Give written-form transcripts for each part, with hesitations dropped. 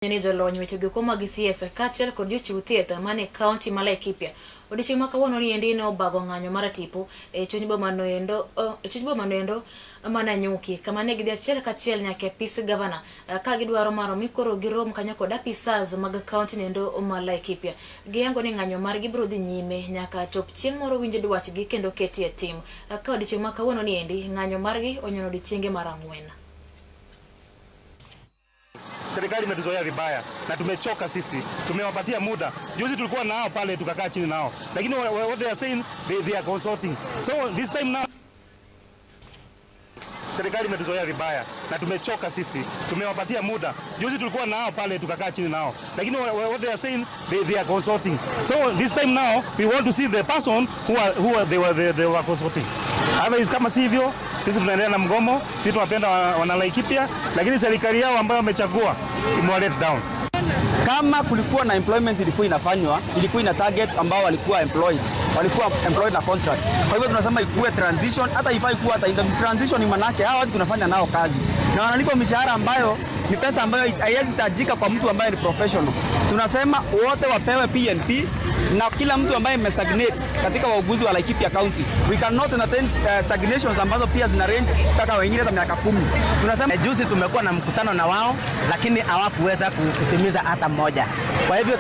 Ni jolony wechego mag thieth kaachiel kod jochiw thieth mane kaunti ma Laikipia. Odiochieng' ma kawuono ni endi ne obago ng'anyo mar tipo e chuny bomano endo e chuny bomano endo ma Nanyuki kama ne gidhi achiel kachiel nyaka e apis gavana ka gidwaro mar mi koro girom kanyo kod apisas mag kaunti nendo ma Laikipia. Giyango ni ng'anyo margi biro dhi nyime nyaka chop chieng' moro winj dwachgi kendo ketie tim. Ka odiochieng' ma kawuono ni endi ng'anyo margi onyono odiochienge mar 4. Serikali imetuzoea vibaya na tumechoka sisi, tumewapatia muda. Juzi tulikuwa nao pale tukakaa chini nao, lakini what they are saying, they are consulting. So this time now serikali imetuzoea vibaya na tumechoka sisi, tumewapatia muda. Juzi tulikuwa nao pale tukakaa chini nao, lakini what they are saying, they are consulting. So this time now we want to see the person who are, they were consulting. Otherwise, kama sivyo, sisi tunaendelea na mgomo. Sisi tunapenda wana Laikipia, lakini serikali yao ambayo wamechagua imewa let down. Kama kulikuwa na employment ilikuwa inafanywa, ilikuwa ina target ambao walikuwa employed, walikuwa employed na contract. Kwa hivyo tunasema ikuwe transition, hata ifai kuwa hata interview transition, manake hawa watu tunafanya nao kazi na wanalipwa mishahara ambayo ni pesa ambayo haiwezi tajika kwa mtu ambaye ni professional. Tunasema wote wapewe PNP na kila mtu ambaye imestagnate katika wauguzi wa Laikipia County. We cannot entertain stagnations ambazo pia zina range mpaka wengine hata miaka 10. Tunasema juzi tumekuwa na mkutano na wao, lakini hawakuweza kutimiza hata mmoja. Kwa hivyo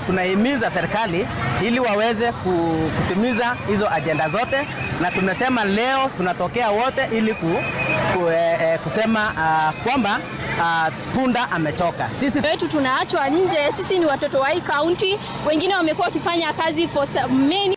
tunahimiza serikali ili waweze kutimiza hizo ajenda zote, na tumesema leo tunatokea wote ili kusema kwamba punda amechoka. Sisi wetu tunaachwa nje. Sisi ni watoto wa hii county, wengine wamekuwa wakifanya kazi for many